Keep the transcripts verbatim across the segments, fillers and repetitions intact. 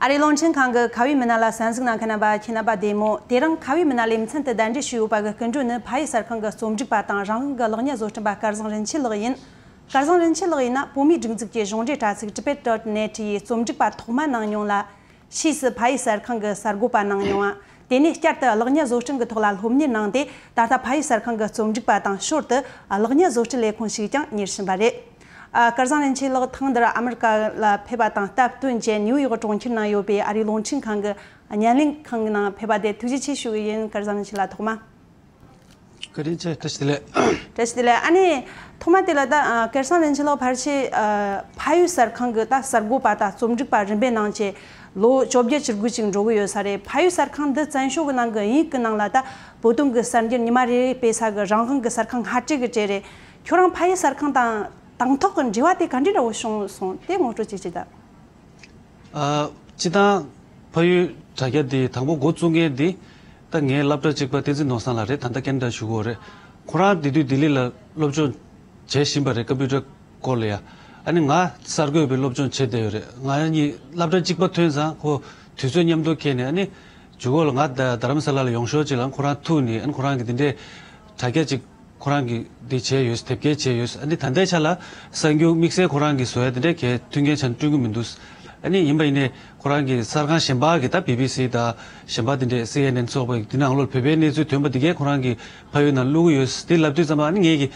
ཨ་རིའི་རླུང་འཕྲིན་ཁང་གི་ཁ་བའི་མི་སྣ་ལ་གསན་གཟིགས་གནང་མཁན་རྣམ་པ་ཁྱེད་རྣམ་པ་བདེ་མོ། དེ་རིང་ཁ་བའི་མི་སྣ་ལེ་ཚན་དུ་གདན་འདྲེན་ཞུས་ཡོད་པ་གི་སྐུ་མགྲོན་ནི་ཕ་ཡུལ་གསར་ཁང་གི་རྩོམ་སྒྲིག་པ་དང་རང་དབང་གི་གློག་བརྙན་བཟོ་སྐྲུན་པ་སྐལ་བཟང་རིན་ཆེན་ལགས་ཡིན། སྐལ་བཟང་རིན་ཆེན་ལགས་ཡིན་ན་བོད་མིའི་སྒྲིག་འཛུགས་ཀྱི་གཞུང་འབྲེལ་དྲ་ཚིགས་ཊི་བེཊ་ཌོཊ་ནེཊ་ཡི་རྩོམ་སྒྲིག་པ་ཐོག་མ་གནང་མྱོང་ལ། ཕྱིས་སུ་ཕ་ཡུལ་གསར་ཁང་གི་གསར་འགོད་པ་གནང་མྱོང་བ། དེ་ནས་བསྐྱར་དུ་གློག་བརྙན་བཟོ་སྐྲུན་གྱི་ཐོག་ལ་སློབ་གཉེར་གནང་སྟེ། ད་ལྟ་ཕ་ཡུལ་གསར་ཁང་གི་རྩོམ་སྒྲིག་པ་དང་ཞོར་དུ་གློག་བརྙན་བཟོ་སྐྲུན་ལས་ཁུངས་ཤིག་ཀྱང་གཉེར་བཞིན་པ་རེད། ཨ། སྐལ་བཟང་རིན་ཆེན་ལགས་ཐེངས་འདིར་ཨ་མི་རི་ཀ་ལ་ཕེབས་པ་དང་སྟབས་བསྟུན་བྱས་ནིའུ་ཡོག་གྲོང་ཁྱེར་ནང་ཡོད་པའི་ཨ་རིའི་རླུང་འཕྲིན་ཁང་གི་བརྙན་ལེན་ཁང་གི་ནང་ཕེབས་པ་དེ་ཐུགས་རྗེ་ཆེ་ཞུ་གི་ཡིན། སྐལ་བཟང་རིན་ཆེན་ལགས་ཐོག་མ། བཀའ་དྲིན་ཆེ། བཀྲ་ཤིས་བདེ་ལེགས། བཀྲ་ཤིས་བདེ་ལེགས། ཨ་ནི་ཐོག་མ་དེ་ལ་ད་ཨ་སྐལ་བཟང་རིན་ཆེན་ལགས་ཕལ་ཆེར་ཨ་ཕ་ཡུལ་གསར་ཁང་གི་ད་གསར་འགོད་པ་དང་རྩོམ་སྒྲིག་པ་རིམ་པས་གནང་བྱས་ལོ་བཅོ་བརྒྱད་ཅུ་དགུ་ཅིག་འགྲོ་གི་ཡོད་ས་རེད། ཕ་ཡུལ་གསར་ཁང་འདི་བཙན་བྱོལ་གི་ནང་གི་དབྱིན་ཡིག་གི་ནང་ལ་ད་བོད་དོན་གི་གསར་འགྱུར་ཉི་མ་རེ་རེ་སྤེལ་ས་གི་རང་དབང་གི་གསར་ཁང་སྔ་གྲས་གི་གྲས་རེད། ཁྱོད་རང་ཕ་ཡུལ་གསར་ཁང་དང་དང་ཐོག་གི་འབྲེལ་བ་དེ་ག་འདྲ་འདྲ་བོ་བྱུང་སོང་། དེ་ངོ་སྤྲོད་ཅིག་བྱེད་དང་། ཨ། སྤྱིར་བཏང་ཕ་ཡུལ་དྲ་རྒྱ་འདི་དང་པོ་འགོ་བཙུགས་མཁན་འདི་ད་ངའི་སློབ་གྲྭ་གཅིག་པ་བསྟན་འཛིན་ནོར་བཟང་ལགས་རེད། ད་ལྟ་ཁེ་ན་ཌ་བཞུགས་ཡོད་རེད། ཁོ་རང་དེ་དུས་ལྡི་ལི་ལ་སློབ་སྦྱོང་བྱེད་བཞིན་པ་རེད། ཀམ་པུ་ཊར་སྐོར་ལ་ཡ། ཨ་ནི་ང་གསར་འགོད་པའི་སློབ་སྦྱོང་བྱེད་བསྡད་ཡོད་རེད། ང་གཉིས་སློབ་གྲྭ་གཅིག་པ་ཐོན་ཙང་ཁོ་དུས་ཚོད་མཉམ་དུ་འཁེལ་ནས། ཨ་ནི་མཇུག་འོག་ལ་ང་རྡ་རྡ་རམ་ས་ལ་ལ་ཡོང་ཞོར་ཅིག་ལ་ཁོ་རང་ཐུག་ནས། ཨ་ནི་ཁོ་རང་གིས་འདི་འདྲའི་དྲ་རྒྱ་ཅིག་ཁོ་རང་གིས་འདི་བྱས་ཡོད། དེབ་སྐྱེལ་བྱས་ཡོད། ཨ་ནི་ད་ལྟའི་ཆ་ལ་གསར་འགྱུར་དམིགས་བསལ་ཁོ་རང་གིས་བཟོ་ཡ་དེ་འདྲའི་གལ་མཐུན་རྐྱེན་ཆ་བསྐྲུན་གྱི་མི་འདུག་ཨ་ནི་ཡིན་པ་ཡིན་ནའི་ཁོ་རང་གིས་གསར་ཁང་གཞན་པ་གི་ད་བི་བི་སི་དང་གཞན་པ་དེ་འདྲའི་སི་ཨེན་ཨེན་སོགས་པ་དེ་ནང་ལོགས་བོད་པའི་གནས་ཚུལ་ཐོན་པ་དེ་གས་ཁོ་རང་གིས་ཕ་ཡུལ་ནང་བླུག་གི་ཡོད། དེ་ལབ་དུས་ཙམ་པ་ཨ་ནི་ངས་ཀྱིས་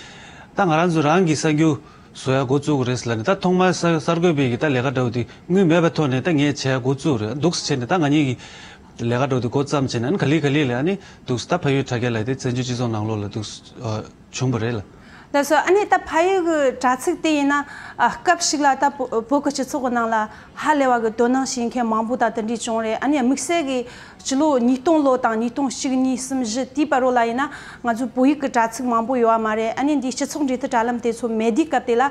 ད་ང་རང་ཚོ་རང་གི་གསར་འགྱུར་བཟོ་ཡ་འགོ་བཙུགས་དགོས་རེད་ཟེར་ལབ་ནས། ད་ཐོག་མར་གསར་གསར་འགོད་པའི་གི་ད་ལས་ཀ་འདྲ་བོ་དེ་དངུལ་མེད་པའི་ཐོག་ནས་ད་ངས་བྱས་འགོ་བཙུགས་རེད། འདུག་སེ་བྱས་ནས་ད་ང་གཉིས་ཀྱི་ལས་ཀ་འདྲ་བོ་དེ་འགོ་བརྩམས་བྱས་ནས། ཨ་ནི་ག་ལེ་ག་ལེ་ལས་ཨ་ནི་འདུག་སེ་ད་ཕ་ཡུལ་དྲ་རྒྱ་ལབ་དེ་བཙན་བྱོལ་སྤྱི་ཚོགས་ནང་ལོགས་ལ་འདུག་སེ་ཨ་བྱུང་བ་རེད་ལ། ལགས་སོ། ཨ་ནི་ད་ཕ་ཡུལ་གྱི་དྲ་ཚིགས་དེ་ཡིན་ན། ཨ། སྐབས་ཤིག་ལ་ད་བོ་བོད་ཀྱི་སྤྱི་ཚོགས་ཀྱི་ནང་ལ་ཧ་ལས་པ་གི་དོ་སྣང་བྱེད་མཁན་མང་པོ་ད་དེ་འདྲས་བྱུང་རེད། ཨ་ནི་དམིགས་བསལ་གྱི་སྤྱི་ལོ་ཉིས་སྟོང་ལོ་དང་ཉིས་སྟོང་གཅིག་གཉིས་གསུམ་བཞི་དེའི་བར་རོ་ལ་ཡིན་ན། ང་ཚོའི་བོད་ཡིག་གི་དྲ་ཚིགས་མང་པོ་ཡོད་པ་མ་རེད། ཨ་ནི་འདིའི་སྤྱི་ཚོགས་འབྲེལ་མཐུད་དྲ་ལམ་དེ་ཚོ་མེད་དུས་སྐབས་དེ་ལ། ཨ།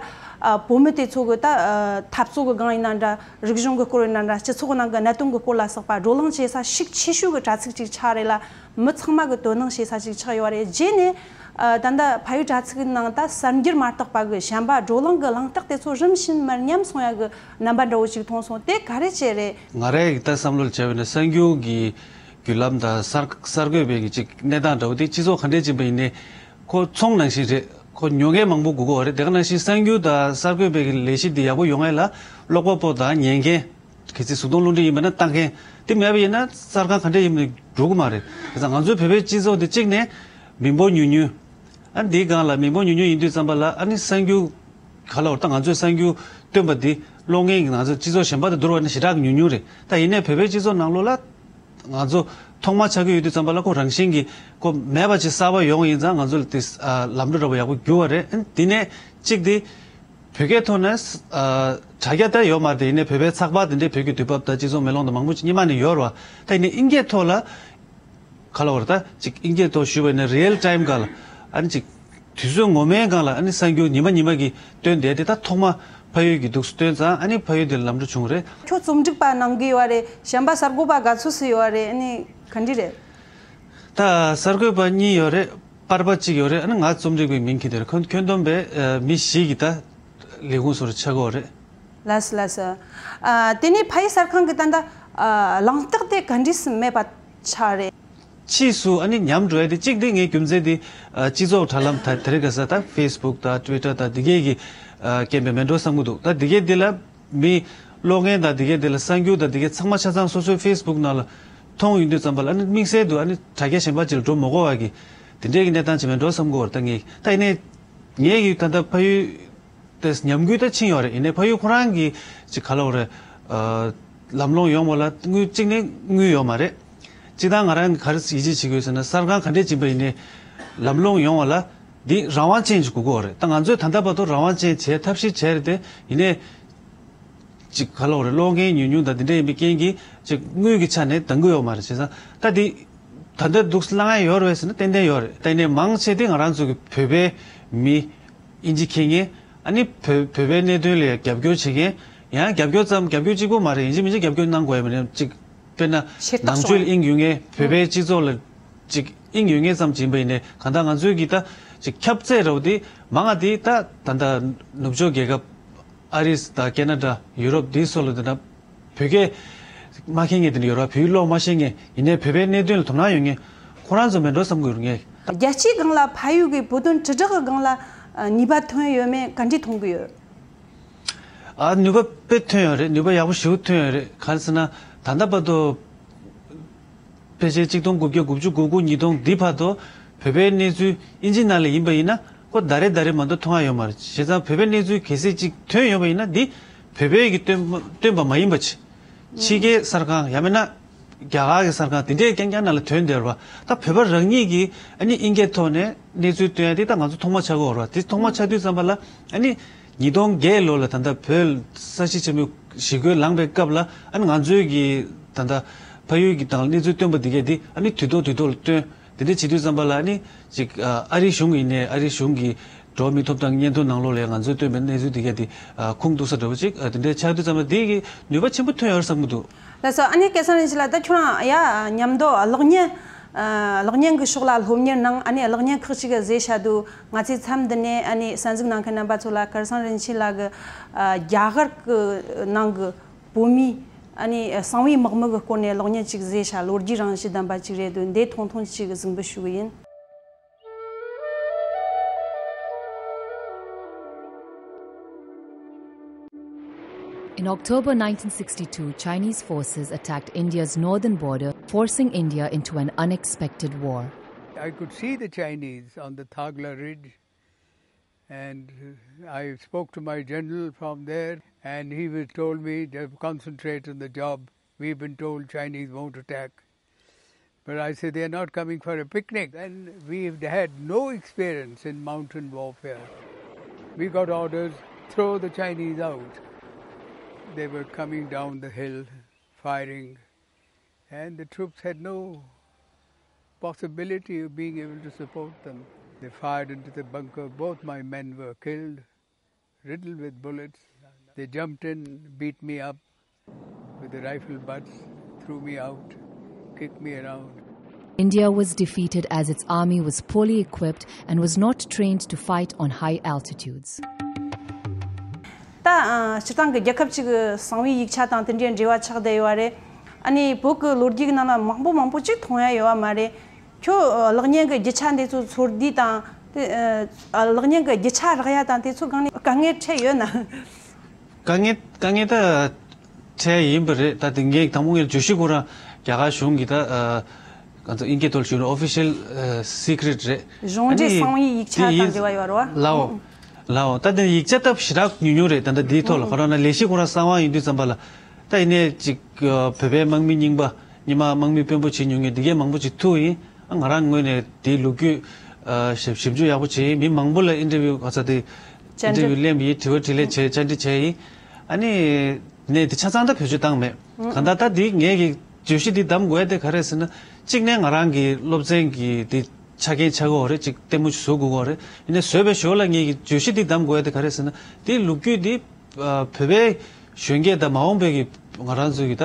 བོད་མི་དེ་ཚོ་གི་ད་ཨ་འཐབ་རྩོད་ཀྱི་སྒང་ཡིན་ན་འདྲ། རིག་གཞུང་གི་སྐོར་ཡིན་ན་འདྲ། སྤྱི་ཚོགས་ནང་གི་གནད་དོན་གྱི་སྐོར་ལ་སོགས་པ་བགྲོ་གླེང་བྱེད་ས་ཤུགས་ཆེ་ཤོས་ཀྱི་དྲ་ཚིགས་ཅིག་ཆགས་རེད་ལ། མི་ཚང་མ་གི་དོ་སྣང་བྱེད་ས་ཅིག་ཆགས་ཡོད་རེད། རྗེས་ནས་ཨ་ད་ལྟ་ཕ་ཡུལ་དྲ་ཚིགས་ནང་ད་གསར་འགྱུར་མ་བཏགས་པ་གི་གཞན་པ་བགྲོ་གླེང་གི་གླེང་སྟེགས་དེ་ཚོ་རིམ་བཞིན་མར་ཉམས་སོང་ཡ་གི་རྣམ་པ་འདྲ་བོ་ཅིག་མཐོང་སོང་། དེ་ག་རེ་བྱས་རེད། ང་རའི་གི་ད་བསམ་བློ་ལ་བྱས་པ་ཡིན་ན། གསར་འགྱུར་གྱི་བརྒྱུད་ལམ་དང་གསར་གསར་འགོད་པའི་གི་ཅིག་གནས་སྟངས་འདྲ་བོ་དེ་སྤྱི་ཚོགས་ག་འདྲས་ཅིག་ཡིན་པ་ཡིན་ནའི་ཁོ་ཚོང་ནང་བཞིན་རེད། ཁོ་ཉོ་མཁན་མང་པོ་དགོས་ཀྱི་ཡོད་རེད། དེ་ག་ནང་བཞིན་གསར་འགྱུར་དང་གསར་འགོད་པའི་གི་ལས་གཞི་འདི་ཡག་པོ་ཡོང་ཡ་ལ་ཀློག་པ་པོ་དང་ཉན་མཁན། གལ་སྲིད་གཟུགས་མཐོང་རླུང་འཕྲིན་ཡིན་པ་ན་ལྟ་མཁན་དེ་མེད་པ་ཡིན་ན་གསར་ཁང་ག་འདྲ་ཡིན་པ་ནས་འགྲོ་གི་མ་རེད། བྱས་ཙང་ང་ཚོའི་བོད་པའི་སྤྱི་ཚོགས་འདི་གཅིག་ནས་མི་འབོར་ཉུང་ཉུང་། ཨ་ནི་འདིའི་སྒང་ལ་མི་འབོར་ཉུང་ཉུང་ཡིན་དུས་ཙམ་པ་ལ། ཨ་ནི་གསར་འགྱུར་ག་ལ་བར་ད་ང་ཚོས་གསར་འགྱུར་བཏོན་པ་འདི་ཀློག་མཁན་གྱི་ང་ཚོ་སྤྱི་ཚོགས་གཞན་པ་དང་བསྡུར་བ་ན་ཞེ་དྲག་གི་ཉུང་ཉུང་རེད། ད་ཡིན་ནའི་བོད་པའི་སྤྱི་ཚོགས་ནང་ལོགས་ལ་ང་ཚོ་ཐོག་མ་ཆགས་ཀྱི་ཡོད་དུས་ཙམ་པ་ལ་ཁོ་རང་བཞིན་གྱིས་ཁོ་མེད་པ་ཅིག་གསར་པ་ཡོང་བ་ཡིན་ཙང་ང་ཚོ་ལ་དེ་ཨ་ལམ་འགྲོ་འདྲ་བོ་ཡག་པོ་འགྱུར་བ་རེད། ཨ་ནི་དེ་ནས་གཅིག་དེ། བོད་སྐད་ཐོག་ནས་ཨ་དྲ་རྒྱ་ད་ཡོད་མ་རེད། ཡིན་ནའི་བོད་པའི་ཚགས་པར་དེ་འདྲའི་བོད་ཀྱི་དུས་བབ་དང་སྤྱི་ཚོགས་མེ་ལོང་དང་མང་པོ་ཅིག་སྔོན་མ་ནས་ཡོད་རེད་བ། ད་ཡིན་ནའི་དབྱིན་སྐད་ཐོག་ལ་ག་ལ་བར་ད་ཅིག་དབྱིན་སྐད་ཐོག་ཞུས་པ་ཡིན་ན་རི་ཡལ་ཊའིམ་སྒང་ལ། ཨ་ནི་ཅིག་དུས་ཚོད་ངོ་མའི་སྒང་ལ་ཨ་ནི་གསར་འགྱུར་ཉི་མ་ཉི་མ་གི་བཏོན་བསྡད་དེ། ད་ཐོག་མ་ཕ་ཡུལ་གྱི་འདུག་སེ་བཏོན་ཙང་། ཨ་ནི་ཕ་ཡུལ་དེ་ལམ་འགྲོ་བྱུང་རེད། ཁྱོད་རྩོམ་སྒྲིག་པ་གནང་གི་ཡོད་རེད། གཞན་པ་གསར་འགོད་པ་ག་ཚོད་སུ་ཡོད་རེད། ཨ་ནི་ག་འདྲ་རེད། ད་གསར་འགོད་པ་གཉིས་ཡོད་རེད། པར་པ་གཅིག་ཡོད་རེད། ཨ་ནི་ང་རྩོམ་སྒྲིག་པའི་མིང་འཁྱེར་དེ་རེད། ཁྱོན་ཁྱོན་བསྡོམས་པས་ཨ་མི་བཞི་གིས་ད་ལས་ཁུངས་སུ་ཆགས་ཀྱི་ཡོད་རེད། ལགས་སོ་ལགས་སོ། ཨ་དེ་ནས་ཕ་ཡུལ་གསར་ཁང་གི་ད་ལྟ་ཨ་གླེང་སྟེགས་དེ་ག་འདྲས་སེ་མེད་པ་ཆགས་རེད། ཕྱིས་སུ་ཨ་ནི་ཉམས་འགྲོ་ཡ་དེ་གཅིག་དེ་ངའི་རྒྱུ་མཚན་དེ་ཨ་སྤྱི་ཚོགས་དྲ་ལམ་ད་དེ་རིང་ཁ་སང་ད་ཕེ་སི་བུག་དང་ཊུ་ཝི་ཊར་དང་དེ་གས་ཀྱི་ཨ་རྐྱེན་པས་མེད་འགྲོ་བསམ་གྱི་འདུག་ད་དེ་གས་དེ་ལ་མི་ཀློག་མཁན་དང་དེ་གས་དེ་ལ་གསར་འགྱུར་དང་དེ་གས་ཚང་མ་ཆ་ཚང་སོ་སོའི་ཕེ་སི་བུག་ནང་ལ་མཐོང་ཡོང་དུས་ཙམ་པ་ལ། ཨ་ནི་དམིགས་བསལ་དུ་ཨ་ནི་དྲ་རྒྱ་གཞན་པ་ཅིག་ལ་འགྲོ་མ་དགོས་པ་གི་དེ་འདྲའི་གི་གནས་སྟངས་ཅིག་མེད་འགྲོ་བསམ་གྱི་ཡོད་རེད། ད་ངས་ད་ཡིན་ནའི་ངས་ཀྱི་ད་ལྟ་ཕ་ཡུལ་དེ་ཉམས་རྒུད་ད་ཕྱིན་ཡོད་རེད། ཡིན་ནའི་ཕ་ཡུལ་ཁོ་རང་གི་ཅིག་ག་ལ་བ་རེད། ཨ་ལམ་ལྷོང་ཡོང་བ་ལ་དངུལ་གཅིག་ནས་དངུལ་ཡོད་མ་རེད། སྤྱིར་བཏང་ང་རང་གིས་ག་རེ་ཡིད་ཆེས་བྱེད་དགོས་ཟེར་ན། གསར་ཁང་ག་འདྲས་ཡིན་པ་ཡིན་ནའི་ལམ་ལྷོང་ཡོང་བ་ལ་འདི་རང་དབང་ཅན་ཞིག་དགོས་ཀྱི་ཡོད་རེད། ད་ང་ཚོས་ད་ལྟ་བར་དུ་རང་དབང་ཅན་བྱས་ཐབས་ཤེས་བྱས་རེད་དེ། ཡིན་ནའི་ཅིག་ག་ལ་བ་རེད། ཀློག་མཁན་ཉུང་ཉུང་དང་འདི་འདྲ་ཡིན་པའི་རྐྱེན་གྱིས་ཅིག་དངུལ་གྱི་ཆ་ནས་འདང་གི་ཡོད་མ་རེད། བྱས་ཙང་ད་འདི་ད་ལྟ་འདུག་སེ་ལངས་ཡ་ཡོད་རེད་ཟེར་ན་ཏན་ཏན་ཡོད་རེད། ད་ཡིན་ནའི་མང་ཆེ་དེ་ང་རང་ཚོ་གི་བོད་པའི་མི། དབྱིན་ཇི་མཁྱེན་མཁན། ཨ་ནི་བོད་བོད་པའི་གནད་དོན་ལ་རྒྱབ་སྐྱོར་བྱེད་མཁན། ཡང་རྒྱབ་སྐྱོར་ཙམ། རྒྱབ་སྐྱོར་གཅིག་པོ་མ་རེད། ཡིན་གཅིག་མིན་གཅིག་རྒྱབ་སྐྱོར་གནང་དགོས་ཡ་མ་རེད། ཅིག་དཔེར་ན་ཤེས་རྟོགས་ནང་ཆོས་ལ་སོང་དབྱིངས་ཡོད་མཁན། བོད་པའི་སྤྱི་ཚོགས་ལ་ཅིག་དབྱིངས་ཡོད་མཁན་ཙམ་ཅིག་ཡིན་པ་ཡིན་ནའི། གང་ལྟར་ང་ཚོའི་གི་ད་ཅིག་ཁྱབ་ཚད་འདྲ་བོ་དེ་མང་ང་དེ་ད་ད་ལྟ་ནུབ་ཕྱོགས་རྒྱལ་ཁབ་ཨ་རི་དང་ཁེ་ན་ཌ། ཡུ་རོབ་དེའི་སོགས་ལ་དེ་འདྲ་བོད་སྐད་ མ་མཁྱེན་མཁན་དེ་འདྲ་ཡོད་ར། བོད་ཡིག་ཀློག་མ་ཤེས་མཁན་ཡིན་ནའི་བོད་པའི་གནད་དོན་ལ་དོ་སྣང་ཡོད་མཁན་ཁོ་རང་ཚོ་མེད་འགྲོ་བསམ་གྱི་ཡོད་ངས། རྒྱལ་སྤྱིའི་སྒང་ལ་ཕ་ཡུལ་གྱི་བོད་དོན་དྲིལ་བསྒྲགས་ཀྱི་སྒང་ལ་ནུས་པ་ཐོན་ཡོད་མེད་ག་འདྲས་མཐོང་གི་ཡོད། ཨ་ནུས་པ་དཔེ་ཐོན་ཡོད་རེད། ནུས་པ་ཡག་པོ་ཞེ་པོ་ཐོན་ཡོད་རེད། ག་རེ་ཟེར་ན་ད་ལྟ་བར་དུ་ཕལ་ཆེར་གཅིག་སྟོང་དགུ་བརྒྱ་དགུ་བཅུ་གོ་དགུ་ཉིས་སྟོང་འདི་བར་དུ་བོད་པའི་གནས་ཚུལ་ཨིན་ཇི་ནང་ལ་ཡིན་པ་ཡིན་ན་ཁོ་ཟླ་རེ་ཟླ་རེ་མ་གཏོགས་མཐོང་ཡ་ཡོད་མ་རེད། བྱས་ཙང་བོད་པའི་གནས་ཚུལ་གལ་སྲིད་ཅིག་ཐོན་ཡོད་པ་ཡིན་ན་འདི་བོད་པའི་གི་བཏོན་བཏོན་པ་མ་ཡིན་པ་ཅིག་ཕྱི་རྒྱལ་གསར་ཁང་ཡང་མིན་ན་རྒྱ་གར་གྱི་གསར་ཁང་དེ་འདྲའི་རྐྱང་རྐྱང་ནང་ལ་ཐོན་བསྡད་རེད་བ། ད་བོད་པ་རང་ཉིད་ཀྱིས་ཨ་ནི་ཨིན་སྐད་ཐོག་ནས་གནས་ཚུལ་སྟོན་ཡ་དེ་ད་ང་ཚོ་ཐོག་མ་ཆགས་ཀྱི་ཡོད་རེད་བ། དེ་ཐོག་མ་ཆགས་དུས་ཙམ་པ་ལ་ཨ་ནི་ཉིས་སྟོང་བརྒྱད་ལོ་ལ་ད་ལྟ་བོད་ས་གཞི་ཆེན་མོའི་ཞི་རྒོལ་ལངས་པའི་སྐབས་ལ་ཨ་ནི་ང་ཚོའི་གི་ད་ལྟ་ཕ་ཡུལ་གྱི་སྟེང་ལ་གནས་ཚུལ་སྟོན་པ་དེ་གས་དེ་ཨ་ནི་དུས་ཐོག་དུས་ཐོག་ལ་སྟོན། དེ་འདྲ་བྱེད་དུས་ཙམ་པ་ལ་ཨ་ནི་ཅིག་ཨ་ཨ་རིའི་གཞུང་ཡིན་ནའི་ཨ་རིའི་གཞུང་གི་འགྲོ་བ་མིའི་ཐོབ་ཐང་སྙན་ཐོ་ནང་ལོགས་ལ་ང་ཚོས་བཏོན་པའི་གནས་ཚུལ་དེ་གས་དེ་ཨ་ཁུངས་གཏུགས་ས་འདྲ་བོ་ཅིག་ཨ་དེ་འདྲའི་ཆགས་དུས་ཙམ་པ་དེ་གི་ནུས་པ་ཆེན་པོ་ཐོན་ཡོད་བསམ་གྱི་འདུག་ལགས་སོ། ཨ་ནི་སྐལ་བཟང་རིན་ཆེན་ལགས། ད་ཁྱོད་རང་ཡ་མཉམ་དུ་གློག་བརྙན་ཨ་གློག་བརྙན་གྱི་ཕྱོགས་ལ་སློབ་གཉེར་གནང་། ཨ་ནི་གློག་བརྙན་ཁག་ཅིག་གི་མཛད་བྱ་འདུག་ང་ཚོའི་མཚམས་འདི་ནས་ཨ་ནི་གསན་གཟིགས་གནང་མཁན་རྣམ་པ་ཚོ་ལ་སྐལ་བཟང་རིན་ཆེན་ལགས་ཀྱི་ཨ་རྒྱ་གར་གྱི་ནང་གི་བོད་མིའི་ཨ་ནི་གསང་བའི་དམག་མི་གི་སྐོར་ནས་གློག་བརྙན་ཅིག་བཟོས་ཤག་ལོ་རྒྱུས་རང་བཞིན་ལྡན་པ་ཅིག་རེད་འདུག་འདི་ཐུང་ཐུང་ཅིག་གཟིགས་འབུལ་ཞུ་གི་ཡིན། In October nineteen sixty-two, Chinese forces attacked India's northern border, forcing India into an unexpected war. I could see the Chinese on the Thagla Ridge. And I spoke to my general from there, and he was told me, "Just concentrate on the job. We've been told Chinese won't attack." But I said, "They're not coming for a picnic." And we've had no experience in mountain warfare. We got orders, "Throw the Chinese out." They were coming down the hill, firing. And the troops had no possibility of being able to support them. They fired into the bunker. Both my men were killed, riddled with bullets. They jumped in, beat me up with the rifle butts, threw me out, kicked me around. India was defeated as its army was poorly equipped and was not trained to fight on high altitudes. ད་སྤྱིར་བཏང་གི་རྒྱལ་ཁབ་ཅིག་གི་གསང་བའི་ཡིག་ཆ་དང་དེ་འདྲའི་འབྲེལ་བ་ཆགས་བསྡད་ཡོད་རེད། ཨ་ནི་བོད་ཀྱི་ལོ་རྒྱུས་ཀྱི་ནང་ལ་མང་པོ་མང་པོ་ཅིག་མཐོང་ཡ་ཡོད་བ་མ་རེད། ཁྱོད་གློག་བརྙན་གྱི་རྒྱུ་ཆ་འདི་ཚོ་ཚོར་དུས་དང་དེ་གློག་བརྙན་གྱི་རྒྱུ་ཆ་རག་ཡ་དང་དེ་ཚོ་སྒང་ནས་དཀའ་ངལ་འཕྲད་ཡོད་ན། དཀའ་ངལ་དཀའ་ངལ་ད་འཕྲད་ཡིན་པ་རེད། ད་དེ་ངས་དང་པོ་ངས་བརྗོད་གཞི་ཁོ་རང་རྒྱ་གར་གཞུང་གི་ད་ག་ཚོད་ཨིན་སྐད་ཐོག་ཞུས་ན་official secret་རེད། གཞུང་འབྲེལ་གསང་བའི་ཡིག་ཆ་དང་འབྲེལ་བ་ཡོད་རེད་བ། ལའོ་ལའོ། ད་དེ་ཡིག་ཆ་སྟབས་ཞེ་དྲག་ཉུང་ཉུང་རེད། ད་ད་དེའི་ཐོག་ལ་ཁོ་རང་ན་ལས་གཞི་ཁོ་རང་གསང་བ་ཡིན་དུས་ཙམ་པ་ལ་ད་ཡིན་ནའི་ཅིག་བོད་པའི་དམག་མི་རྙིང་པ་ཉི་མ་དམག་མི་དཔོན་པོ་བྱེད་མྱོང་མཁན་འདི་གས་མང་པོ་ཅིག་ཐུག་ཡིན། ང་རང་ངོས་ནས་དེའི་ལོ་རྒྱུས་ཞིབ་ཞིབ་འཇུག་ཡག་པོ་བྱས་ཡིན། མི་མང་པོ་ལ་interview་ག་ཚོད་དེ་interview་ལེན་པ་ཡིན། དྲི་བ་དྲིས་ལན་བྱས་བཅར་འདྲི་བྱས་ཡིན། ཨ་ནི་ནས་དེ་ཆ་ཚང་ད་བེད་སྤྱོད་བཏང་མེད། གང་ལྟར་ད་འདི་ངས་ཀྱི་བརྗོད་གཞི་འདི་བདམས་དགོས་ཡ་དེ་ག་རེ་ཟེར་ན་གཅིག་ནས་ང་རང་གི་སློབ་ཚན་གྱི་དེ་ཆ་རྐྱེན་ཆགས་ཀྱི་ཡོད་རེད། གཅིག་ལྟད་མོ་ཞིག་བཟོ་དགོས་ཀྱི་ཡོད་རེད། ཡིན་ནའི་བཟོས་པའི་ཞོར་ལ་ངས་ཀྱི་བརྗོད་གཞི་འདི་བདམས་དགོས་ཡ་དེ་ག་རེ་ཟེར་ན་དེའི་ལོ་རྒྱུས་འདི་བོད་པའི་གཞོན་སྐྱེས་དང་མ་འོངས་པའི་གི་ང་རང་ཚོའི་གི་ད་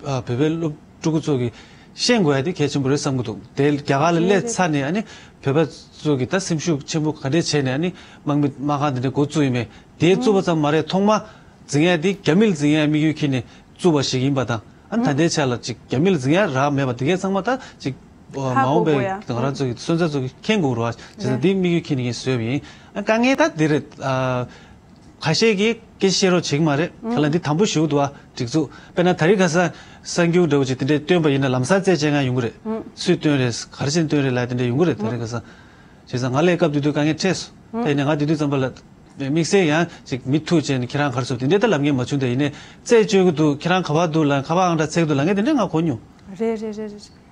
བོད་པའི་སློབ་ཕྲུ་གུ་ཚོ་གི་ཤེས་དགོས་ཡ་དེ་གལ་ཆེན་པོ་རེད་བསམ་གི་འདུག་དེ་རྒྱ་གར་ལ་སླེབས་ཚར་ནས་ཨ་ནི་བོད་པ་ཚོ་གི་ད་སེམས་ཤུགས་ཆེན་པོ་ག་འདྲས་བྱས་ནས་ཨ་ནི་དམག་མི་དམག་ཁང་དེ་འདྲས་འགོ་བཙུགས་ཡིན་མེད་དེ་བཙུགས་པ་ཙམ་མ་རེད། ཐོག་མ་འཛིང་ཡ་དེ་རྒྱ་མི་ལ་འཛིང་ཡ་དམིགས་ཡུལ་འཁྱེར་ནས་བཙུགས་པ་ཞིག་ཡིན་པ་དང་ཨ་ནི་ད་ལྟའི་ཆ་ལ་ཅིག་རྒྱ་མི་ལ་འཛིང་ཡ་རག་མེད་པ་དེ་གས་ཚང་མ་ད་ཅིག་མ་འོངས་པའི་ང་རང་ཚོ་གི་སོན་རྩ་ཚོ་གི་མཁྱེན་དགོས་རེད་བ། བྱས་ཙང་དེ་དམིགས་ཡུལ་འཁྱེར་ནས་ངས་བཟོས་པ་ཡིན། ཨ་དཀའ་ངལ་ད་དེ་རེད། ཁ་ཤས་ཀྱིས་སྐད་ཆ་བཤད་རོགས་བྱེད་ཀྱི་མ་རེད། ག་ལ་འདི་དམ་པོ་ཞེ་པོ་འདུག་ཨ་སྒྲིག་འཛུགས། དཔེར་ན་དེ་རིང་ཁ་སང་གསར་འགྱུར་འདྲ་བོ་ཅིག་དེ་འདྲས་བཏོན་པ་ཡིན་ན་ལམ་སང་རྩད་བཅད་མཁན་ཡོང་གི་རེད། སུས་བཏོན་རེད། ག་རེ་བྱས་ནས་བཏོན་རེད་ལབ་དེ་འདྲས་ཡོང་གི་རེད། དེ་རིང་ཁ་སང་། བྱས་ཙང་ང་སླེབས་སྐབས་དེ་དུས་དཀའ་ངལ་འཕྲད་སོང་། ད་ཡིན་ནའི་ང་དེ་དུས་ཙམ་པ་ལ་དམིགས་བསལ་ཡང་ཅིག་མི་ཐུག་བྱས་ནས་ཁྱེད་རང་ག་རེ་ཟེར་དེ་འདྲས་ད་ལབ་མཁན་མ་བྱུང་། དེ་ཡིན་ནའི་རྩད་གཅོད་ཀྱི་འདུག་ཁྱེད་རང་ག་པར་འདུག་ལབ། ག་པར་ཨང་གྲངས་འཚོལ་གྱི་འདུག་ལབ་མཁན་དེ་འདྲས་ང་གོ་མྱོང་། རེད་རེད་རེད་རེད།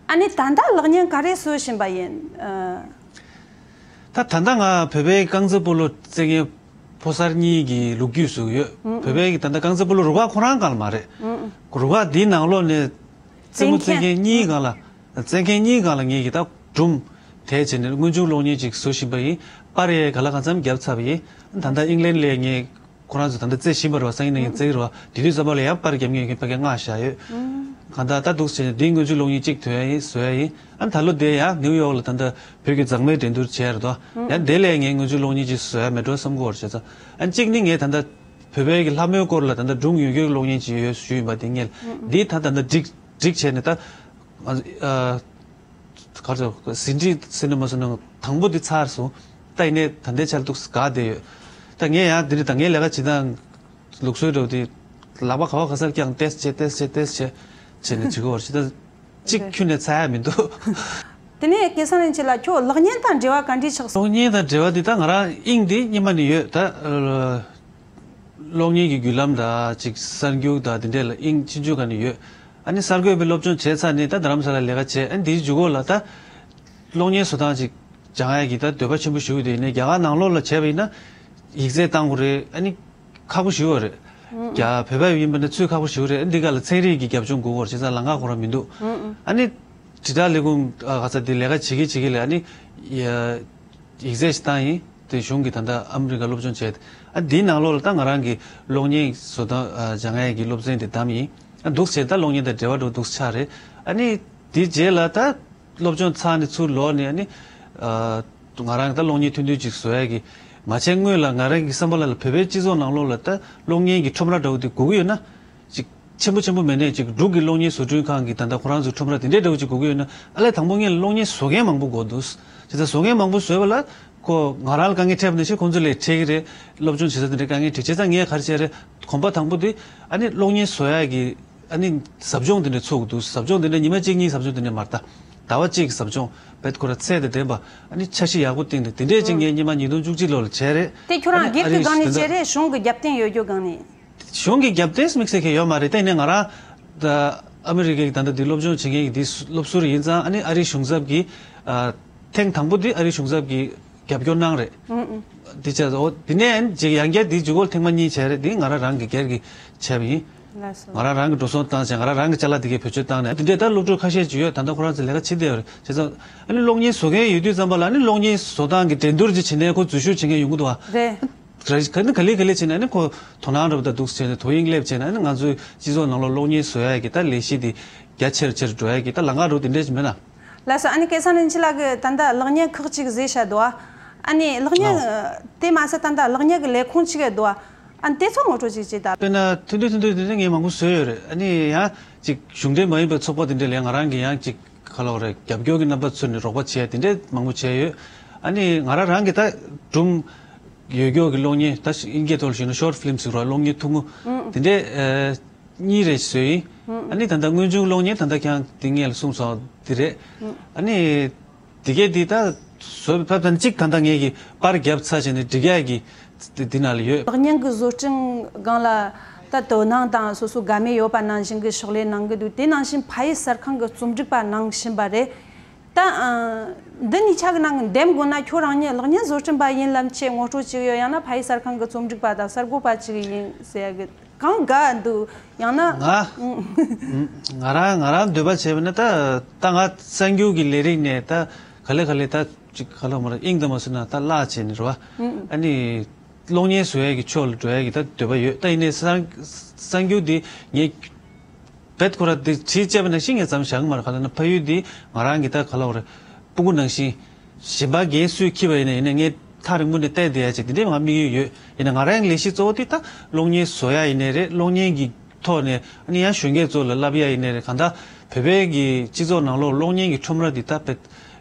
ཨ་ནི་ད་ལྟ་གློག་བརྙན་ག་རེ་བཟོ་བཞིན་པ་ཡིན། ཨ། ད་ད་ལྟ་ང་བོད་པའི་རྐང་རྩེད་སྤོ་ལོ་རྩེད་མཁན་ཕོ་གསར་གཉིས་ཀྱི་ལོ་རྒྱུས་བཟོ་གི་ཡོད། བོད་པའི་ད་ལྟ་རྐང་རྩེད་སྤོ་ལོ་རུ་ཁག་ཁོ་རང་སྒང་ལ་མ་རེད། རུ་ཁག་འདིའི་ནང་ལོགས་ནས་རྩེད་མོ་རྩེད་མཁན་གཉིས་སྒང་ལ་རྩེད་མཁན་གཉིས་སྒང་ལ་ངེད་ཀྱིས་ད་སྒྲུང་དེ་བྱས་ནས་དངོས་བྱུང་གློག་བརྙན་ཅིག་བཟོ་བཞིན་པ་ཡིན། པར་ཡས་ག་ལ་གང་འཚམ་བརྒྱབ་ཚར་བ་ཡིན། ད་ལྟ་ཨིང་ལན་ལ་ངས་ཁོ་རང་ཚོ་ད་ལྟ་རྩེད་བཞིན་པ་རེད་བ། སང་ཉིན་གནངས་ཉིན་རྩེ་གི་རེད་བ། དེ་དུས་ཙམ་པ་ལ་ཡང་པར་རྒྱབ་མཁན་ཡོད་མཁན་ཕ་གིར་མངགས་བཞག་ཡོད། གང་ལྟར་ད་འདུག་ཟེར་ནས་འདིའི་དངོས་བྱུང་གློག་བརྙན་གཅིག་ཐོན་ཡ་ཡིན། བཟོ་ཡ་ཡིན། ཨ་ནི་ད་ལོ་དེ་ཡང་ནིའུ་ཡོག་ལ་ད་ལྟ་བོད་ཀྱི་མཛངས་མའི་འགྲན་བསྡུར་བྱས་རེད་དོ། ཡང་དེ་ལས་ངས་དངོས་བྱུང་གློག་བརྙན་གཅིག་བཟོ་ཡ་མེད་འགྲོ་བསམ་གྱི་ཡོད་རེད། བྱས་ཙང་ཨ་ནི་གཅིག་ནི་ངས་ད་ལྟ་ བོད་པའི་གི་ལྷ་མོའི་སྐོར་ལ་ད་ལྟ་སྒྲུང་ཡོད་རྒྱུའི་གློག་བརྙན་ཅིག་ཡོད་ཞུས་ཡིན་པ་དེ་ངས་འདི་ད་ད་ལྟ་སྒྲིག་སྒྲིག་བྱས་ནས་ད་ཨ་ག་རེ་ཟེར་ཟིན་བྲིས་ཟེར་ན་མ་ཟེར་ན་དང་པོ་འདི་ཚར་སོང་། ད་ཡིན་ནའི་ད་ལྟའི་ཆར་འདུག་དགའ་བསྡད་ཡོད། ད་ངས་ཡང་འདི་ནི་ད་ངའི་ལས་ཀ་བྱེད་སྟངས་ལུགས་སྲོལ་འདྲ་བོ་དེ་ལག་པ་ག་བ་ག་སར་བརྐྱངས་ཏེས་བྱས་ཏེས་བྱས་ཏེས་བྱས་བྱས་ནས་བྱེད་དགོས་པ་རེད། ད་གཅིག་ཁྱོན་ནས་ཚར་ཡ་མི་འདུག་དེ་ནས་སྐལ་བཟང་རིན་ཆེན་ལགས། ཁྱོད་གློག་བརྙན་དང་འབྲེལ་བ་ག་འདྲས་ཆགས་སོང་། གློག་བརྙན་དང་འབྲེལ་བ་འདི་ད་ང་རང་དབྱིངས་འདི་སྔོན་མ་ནས་ཡོད། ད་གློག་བརྙན་གྱི་བརྒྱུད་ལམ་དང་ཅིག་གསར་འགྱུར་དང་དེ་འདྲས་ལ་དབྱིངས་ཆུང་ཆུང་སྒང་ནས་ཡོད། ཨ་ནི་གསར་འགོད་པའི་སློབ་སྦྱོང་བྱས་ཚར་ནས་ད་རྡ་རམ་ས་ལ་ལས་ཀ་བྱས། ཨ་ནི་དེའི་མཇུག་གུ་ལ་ད་གློག་བརྙན་བཟོ་སྟངས་ཅིག་སྦྱང་ཡ་གི་ད་འདོད་པ་ཆེན་པོ་ཞིག་ཡོད། དེ་ནས་རྒྱ་གར་ནང་ལོགས་ལ་བྱས་པ་ཡིན་ན་ཡིག་ཚད་བཏང་དགོས་རེད། ཨ་ནི་ཁག་པོ་ཞིག་ཡོད་རེད། རྒྱ་བོད་པ་ཡིན་པ་ན་ཚུར་ཁག་པོ་ཞིག་རེད། འདི་ག་ལ་ཚན་རིག་གི་རྒྱབ་ལྗོངས་དགོས་སྐོར་བྱས་ཙང་ལམ་ཁ་ཁོ་རང་མི་འདུག་ཨ་ནི་དྲིལ་བསྒྲགས་ལས་ཁུངས་ཨ་ག་ས་འདི་ལས་ཀ་བྱེད་ཀྱི་བྱེད་ཀྱི་ལས། ཨ་ནི་ཡ་ཡིག་ཚད་ཞིག་བཏང་ཡིན། དེ་གཞུང་གི་ད་ལྟ་ཨ་མི་རི་ཀ་སློབ་སྦྱོང་བྱས་ཏེ། ཨ་འདིའི་ནང་ལོགས་ལ་ད་ང་རང་གི་གློག་བརྙན་བཟོ་སྟངས་ཨ་སྦྱང་ཡས་ཀྱི་སློབ་ཚན་དེ་བདམས་ཡིན། ཨ་འདུག་བྱས་ད་གློག་བརྙན་དང་འབྲེལ་བ་འགྲོ་འདུག་ཆགས་རེད། ཨ་ནི་དེའི་རྗེས་ལ་ད་སློབ་སྦྱོང་ཚར་ནས་ཚུར་ལོག་ནས། ཨ་ནི་ཨ་ང་རང་ད་གློག་བརྙན་ཐུང་ཐུང་ཅིག་བཟོ་ཡ་གི་མ་བྱས་སྔོན་ལ་ང་རང་གི་བསམ་པ་ལ་ལ་བོད་པའི་སྤྱི་ཚོགས་ནང་ལོགས་ལ་ད་གློག་བརྙན་གྱི་ཁྲོམ་ར་འདྲ་བོ་དེ་དགོས་ཀྱི་ཡོད་ན། ཅིག་ཆེན་པོ་ཆེན་པོ་མེད་ནས་ཅིག་འབྲུག་གི་གློག་བརྙན་བཟོ་སྐྲུན་ཁང་གི་ད་ལྟ་ཁོ་རང་ཚོའི་ཁྲོམ་ར་དེ་འདྲའི་འདྲ་བོ་ཅིག་དགོས་ཀྱི་ཡོད་ན། ཨ་ལས་དང་པོ་ངས་གློག་བརྙན་བཟོ་མཁན་མང་པོ་དགོས་འདུག་བྱས་ཙང་བཟོ་མཁན་མང་པོ་བཟོས་པ་ལ་ཁོ་ང་རང་ལ་དཀའ་ངལ་འཕྲད་པ་ནང་བཞིན་ཁོང་ཚོ་ལ་འཕྲད་ཀྱི་རེད། སློབ་སྦྱོང་བྱེད་ས་དེ་འདྲའི་དཀའ་ངལ་འཕྲད། བྱས་ཙང་ངས་ག་རེ་བྱས་རེད། གོམ་པ་དང་པོ་དེ་ཨ་ནི་གློག་བརྙན་བཟོ་ཡ་གི་ཨ་ནི་ཟབ་སྦྱོང་དེ་འདྲ་ཚུགས་འདུག་ཟབ་སྦྱོང་དེ་འདྲ་ཉི་མ་གཅིག་གཉིས་ཟབ་སྦྱོང་དེ་འདྲ་མ་རེད། ད་ཟླ་བ་གཅིག་གི་ཟབ་སྦྱོང་བེད་ཁོ་ར་ཚད་དང་ལྡན་པ། ཨ་ནི་འཆར་གཞི་ཡག་པོ་བཏིང་ནས་དེ་འདྲས་ཅིག་ངས་ཉི་མ་ཉིས་སྟོང་བཅུ་གཅིག་ལོ་ལ་བྱས་རེད། དེ་ཁྱོད་རང་ཨ་ནི་སྒེར་ཨ་གྱི་རི་སྒང་ནས་དེ་བྱས་འདྲ་རེད། གཞུང་གི་རྒྱབ་རྟེན་ཡོད་རྒྱུ་སྒང་ནས། གཞུང་གི་རྒྱབ་རྟེན་དམིགས་བསལ་གང་ཡོད་མ་རེད། ད་ཡིན་ནའི་ང་རང་ད་ཨ་མི་རི་ཀའི་ད་ལྟ་འདི་སློབ་སྦྱོང་བྱེད་མཁན་གྱི་འདི་སློབ་ཟུར་ཡིན་ཙང་། ཨ་ནི་ཨ་རིའི་གཞུང་ཚབ་ཀྱིས་ཨ་ཐེངས་དང་པོ་འདི་ཨ་རིའི་གཞུང་ཚབ་ཀྱིས་རྒྱབ་སྐྱོར་གནང་རེད། ཨུ་ཨུ། འདི་བྱས་ཙང་འོ་འདི་ནས་ཅིག་ཡང་བསྐྱར་འདི་མཇུག་གུ་ཐེངས་མ་གཉིས་བྱས་རེད། འདི་ང་རང་རང་གི་སྒེར་གྱི་བྱས་པ་ཡིན། ལགས་སོ། ང་རང་རང་གི་འགྲོ་སོང་བཏང་བྱས། ང་རང་རང་གི་ཅ་ལག་འདི་གའི་བེད་སྤྱོད་བཏང་ནས། འདི་འདྲའི་ད་སློབ་ཕྲུག་ཁ་ཤས་ཅིག་ཡོད། ད་ལྟ་ཁོ་རང་ཚོ་ལས་ཀ་བྱེད་བསྡད་ཡོད་རེད། བྱས་ཙང་ཨ་ནི་གློག་བརྙན་བཟོ་མཁན་ཡོད་དུས་ཙམ་པ་ལ། ཨ་ནི་གློག་བརྙན་བཟོ་སྟངས་ཀྱི་འགྲན་བསྡུར་ཅིག་བྱེད་ནས་ཁོ་འཛུལ་ཞུགས་བྱེད་མཁན་ཡོང་གི་འདུག་བ། རེད། ག་ནི་ག་ལེ་ག་ལེ་བྱས་ནས། ཨ་ནི་ཁོ་དོ་སྣང་འདྲ་པོ་ད་འདུག་བྱས་ནས་དོ་དབྱིངས་སླེབས་བྱས་ནས། ཨ་ནི་ང་ཚོའི་སྤྱི་ཚོགས་ནང་ལོགས་གློག་བརྙན་བཟོ་ཡ་གི་ད་ལས་གཞི་འདི་རྒྱ་ཆེར་ཆེར་འགྲོ་ཡ་གི་ད་ལམ་ཁ་འདྲ་པོ་དེ་འདྲས་ཅིག་མེད་ན། ལགས་སོ། ཨ་ནི་སྐལ་བཟང་རིན་ཆེན་ལགས་ཀྱིས་ད་ལྟ་གློག་བརྙན་ཁག་ཅིག་བཟོས་བཞག་འདུག་ཨ། ཨ་ནི་གློག་བརྙན་ལའོ། དེ་མ་ཟད་ད་ལྟ་གློག་བརྙན་གྱི་ལས་ཁུངས་ཅིག་ཡོད་འདུག་ཨ། ཨ་ནི་དེ་ཚོ་ངོ་སྤྲོད་ཅིག་བྱེད་དང་། དཔེར་ན་ཐུང་ཐུང་ཐུང་ཐུང་དེ་འདྲ་ངས་མང་པོ་བཟོས་ཡོད་རེད། ཨ་ནི་ཡང་ཅིག་གཞུང་འབྲེལ་མ་ཡིན་པའི་ཚོགས་པ་དེ་འདྲ་ལ་ང་རང་གིས་ཡང་ཅིག་ག་ལབ་དགོས་རེད། རྒྱབ་སྐྱོར་གྱི་རྣམ་པ་མཚོན་ནས་རོགས་པ་བྱས་དེ་འདྲ་མང་པོ་བྱས་ཡོད། ཨ་ནི་ང་རང་རང་གིས་ད་སྒྲུང་ཡོད་རྒྱུ་གི་གློག་བརྙན། ད་དབྱིན་སྐད་ཐོག་ལ་ཞུས་ན་ཤོར་ཕི་ལིམ་ཟེར་གྱི་རེད་བ། གློག་བརྙན་ཐུང་ངུ་དེ་འདྲ་ཨ་གཉིས་རེ་བཟོས་ཡིན། ཨ་ནི་ད་ལྟ་དངོས་བྱུང་གློག་བརྙན་ད་ལྟ་ཁྱེད་རང་དེ་སྔོན་ལ་གསུངས་སོང་དེ་རེད། ཨ་ནི་དེ་གས་དེ་ད་བཟོས་པའི་བབ་དང་གཅིག་ད་ལྟ་ངས་ཀྱི་པར་བརྒྱབ་ཚར་བྱས་ནས་སྒྲིག་ཡག་གི་དེ་དེ་ནང་ལ་ཡོད། གློག་བརྙན་གྱི་བཟོ་སྐྲུན་སྒང་ལ་ད་དོ་སྣང་དང་སོ་སོ་དགའ་མོས་ཡོད་པ་ནང་བཞིན་གྱི་ཕྱག་ལས་གནང་གི་འདུག་དེ་ནང་བཞིན་ཕ་ཡུལ་གསར་ཁང་གི་རྩོམ་སྒྲིག་པ་གནང་བཞིན་པ་རེད། ད་ཨ་འདི་གཉིས་ཆ་གི་ནང་གི་འདེམས་དགོས་ན་ཁྱོད་རང་ཉིད་གློག་བརྙན་བཟོ་སྐྲུན་པ་ཡིན་ལབ་ཆེད་ངོ་སྤྲོད་ཅིག་ཡོད། ཡང་ན་ཕ་ཡུལ་གསར་ཁང་གི་རྩོམ་སྒྲིག་པ་དང་གསར་འགོད་པ་ཅིག་ཡིན་ཟེར་ཡ་གི་གང་དགའ་འདུག་ཡང་ན། ང་ང་རང་ང་རང་འདོད་པ་བྱས་པ་ན་ད་ད་ང་གསར་འགྱུར་གྱི་ལས་རིགས་ནས་ད་ག་ལེ་ག་ལེ་ད་ཅིག་ག་ལབ་དགོས་རེད། དབྱིངས་དང་མ་སོང་ན་ད་བརླག་བྱས་ནས་རེད་བ། ཨ་ནི་གློག་བརྙན་བཟོ་ཡ་གི་ཕྱོགས་ལ་འགྲོ་ཡ་གི་ད་འདོད་པ་ཡོད། ད་ཡིན་ནའི་གསར་གསར་འགྱུར་འདི་ངས་རྦད་ཁོ་ར་དེ་བྲིས་བཅད་པ་ནང་བཞིན་ངས་མཚམས་བཞག་གི་མ་རེད། ག་ལབ་ན་ཕ་ཡུལ་འདི་ང་རང་གི་ད་ག་ལབ་དགོས་རེད། སྤུ་གུ་ནང་བཞིན་གཞན་པ་རྒན་སུས་འཁྱེར་བ་ཡིན་ན་ཡིན་ན་ངས་ཐག་རིང་པོ་ནས་བལྟས་བསྡད་ཡ་ཅིག་དེ་འདྲའི་ང་དམིགས་ཡུལ་ཡོད། ཡིན་ན་ང་རང་གི་ལས་གཞི་གཙོ་བོ་དེ་ད་གློག་བརྙན་བཟོ་ཡ་ཡིན་ནའི་རེད། གློག་བརྙན་གྱི་ཐོག་ནས་ཨ་ནི་ཡང་གཞོན་སྐྱེས་ཚོ་ལ་བསླབ་ཡ་ཡིན་ནའི་རེད། གང་ལྟར་བོད་པའི་གི་སྤྱི་ཚོགས་ནང་ལོགས་གློག་བརྙན་གྱི་ཁྲོམ་ར་འདི་ད་དཔེ་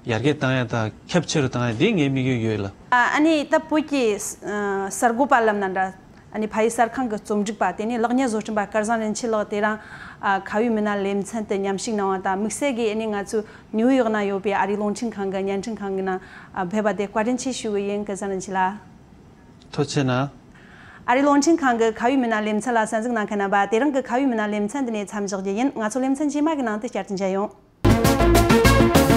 ཡར་རྒྱས་བཏང་ཡ་དང་ཁྱབ་ཆེ་རུ་བཏང་ཡ་འདི་ངའི་དམིགས་ཡུལ་ཡོད་ལ། ཨ་ནི་ད་བོད་ཀྱི་གསར་འགོད་པ་ལབ་ན་འདྲ། ཨ་ནི་ཕ་ཡུལ་གསར་ཁང་གི་རྩོམ་སྒྲིག་པ་དེ་ནས་གློག་བརྙན་བཟོ་སྐྲུན་པ་སྐལ་བཟང་རིན་ཆེན་ལགས་དེ་རིང་ཨ་ཁ་བའི་མི་སྣ་ལེ་ཚན་དུ་མཉམ་ཞུགས་གནང་བ་དང་། དམིགས་བསལ་གྱིས་ཨ་ནི་ང་ཚོའི་ནིའུ་ཡོག་ན་ཡོད་པའི་ཨ་རིའི་རླུང་འཕྲིན་ཁང་གི་བརྙན་འཕྲིན་ཁང་གི་ནང་ཨ་ཕེབས་པ་དེ་བཀའ་དྲིན་ཆེ་ཞུ་གི་ཡིན། སྐལ་བཟང་རིན་ཆེན་ལགས། ཐུགས་རྗེ་གནང་། ཨ་རིའི་རླུང་འཕྲིན་ཁང་གི་ཁ་བའི་མི་སྣ་ལེ་ཚན་ལ་གསན་གཟིགས་གནང་མཁན་རྣམ་པ། དེ་རིང་གི་ཁ་བའི་མི་སྣ་ལེ་ཚན་འདི་ནས་མཚམས་འཇོག་རྒྱུ་ཡིན། ང་ཚོ་ལེ་ཚན་རྗེས་མ་གི་ནང་དུ་བསྐྱར་དུ་མཇལ་ཡོང་།